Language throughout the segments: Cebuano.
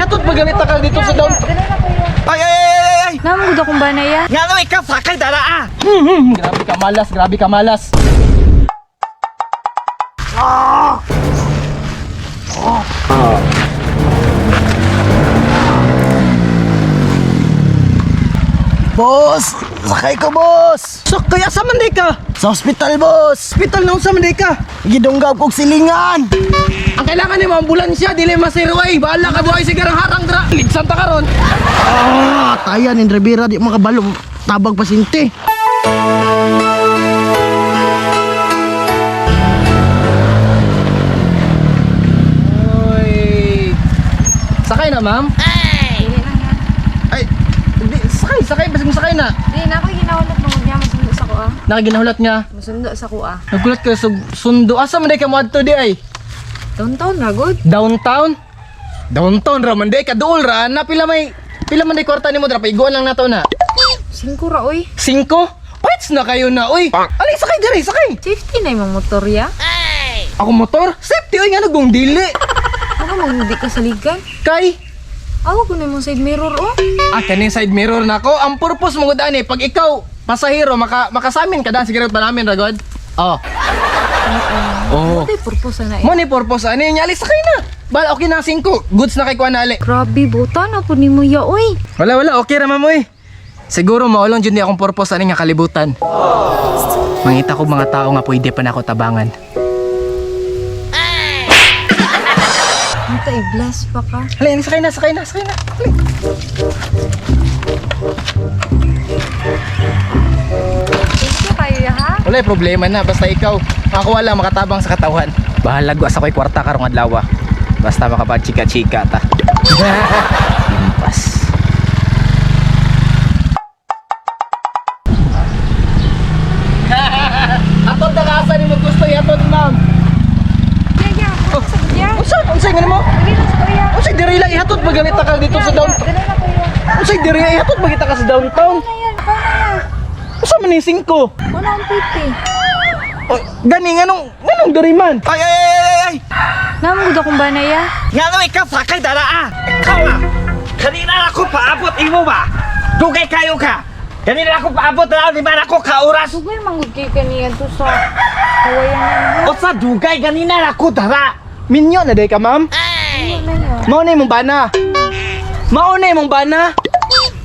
Ihatod pagalita ka dito sa down. Ay, ay, ay, ay, ay! Namugod akong banaya. Nga naman ikaw, sakay dara ah! Grabe ka malas, grabe ka malas. Boss! Sakay ko, boss! So kaya sa man di ka? Sa hospital, boss! Hospital na unsa man di ka? Gidunggab kog silingan! Ang kailangan nimo ambulansya dili masiro ay. Bahala ka buhay sigarang harang dra. Ligsan ta karon. Ah, tayan in Rivera di makabalo tabag pasyente. Oy. Sakay na, ma'am? Dili na nga. Ay, di, sakay, sakay, basig mo sakay na. Di na ako ginahulat mo niya masundo sa ko ah. Nakaginahulat nga. Masundo sa ko ah. Nagulat ka sa sundo. Asa man di ka moadto di ay? Downtown ra good. Downtown? Downtown ra man di kaduol ra na pila may pila man di kwarta nimo dra paiguan lang nato na. Singko ra oy. Singko? Paits na kayo na oy. Alay sakay diri, sakay. Safety na imong motor ya. Ako motor, safety oy nga nagong dili. Ano mang di ka saligan? Kay Awa ko na imong side mirror oh. ah kaning side mirror nako. Ang purpose mo gud ani pag ikaw pasahero maka makasamin ka dan siguro pa namin ra god. Oh. Oh. Ano purpose na eh. Mo ni purpose ani nya ali sakay na. Bal okay na singko. Goods na kay kuan na ali. Grabe buta na po nimo ya oy. Wala wala okay ra ma'am oy. Siguro maulong jud ni akong purpose ani nga kalibutan. Mangita ko mga tao nga pwede pa nako tabangan. Ito i-bless pa ka. Ali, ali, sakay na, sakay na, sakay na. Ali. Thank you kayo ya ha. Wala problema na, basta ikaw makakuha lang makatabang sa katawan. Bahala sa ko'y kwarta karong adlaw. Ah. Basta makapag-chika-chika ta. Limpas. Atod na kaasa ni mo gusto iatod, ma'am. Ya ya, sa ya. Unsa unsa nga nimo? Dili na sa kuya. Unsa diri lang ihatod pagalita ka dito sa downtown? Dili na kuya. Unsa diri ihatod magita ka sa downtown? Ano yan? Ikaw na ya. Unsa man ni singko? Wala ang piti. Oh, gani nganong nganong diri man? Ay, ay, ay, ay, ay! Namugod akong banaya. Nga naman ikaw, sakay dara ah! Ikaw ah! Kanina ako paabot imo ba? Dugay kayo ka! Kanina ako paabot na di ba ako ka oras? Dugay manggod kay kaniya to sa kawayan na. O sa dugay, ganina ako dara! Minyo na day ka, ma'am? Ano na ya? Mao na imong bana. Mao na imong bana.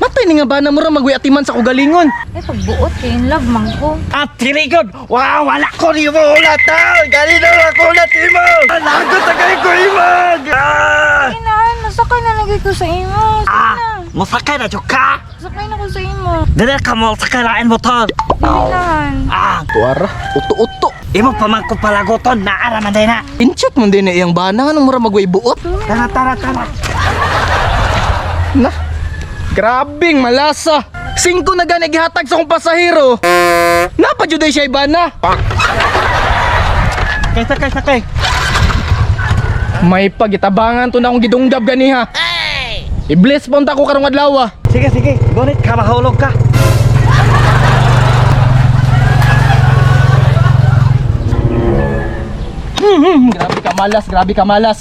Matay ni nga bana mo ra magwiatiman sa kugalingon. Ay, pagbuot kay in love man ko. At tirigod! Wow, wala ko ni mo ulat ah! Ganina ako ulat imo! Lagot na kayo ko imo! Ah! Inahan, masakay na lagi ko sa imo. Sige Ah! na. Masakay na jud ka! Sakay na ko sa imo. Dili ka mo sakay lain motor! Inahan. Ah! Tuara, uto-uto. Imo pa man ko palagoton, naara man day na! Incheck man din na iyang bana nganong mura magway buot. Tara, tara, tara! Na. Grabing malasa. Singko na gani gihatag sa akong pasahero. Napa jud ay siya bana. Sakay, sakay, sakay! May pagitabangan to na akong gidungdab ganiha. I-bless pa unta ko karong adlaw. Ah. Sige, sige. Gunit ka, mahulog ka. Grabe ka malas, grabe ka malas.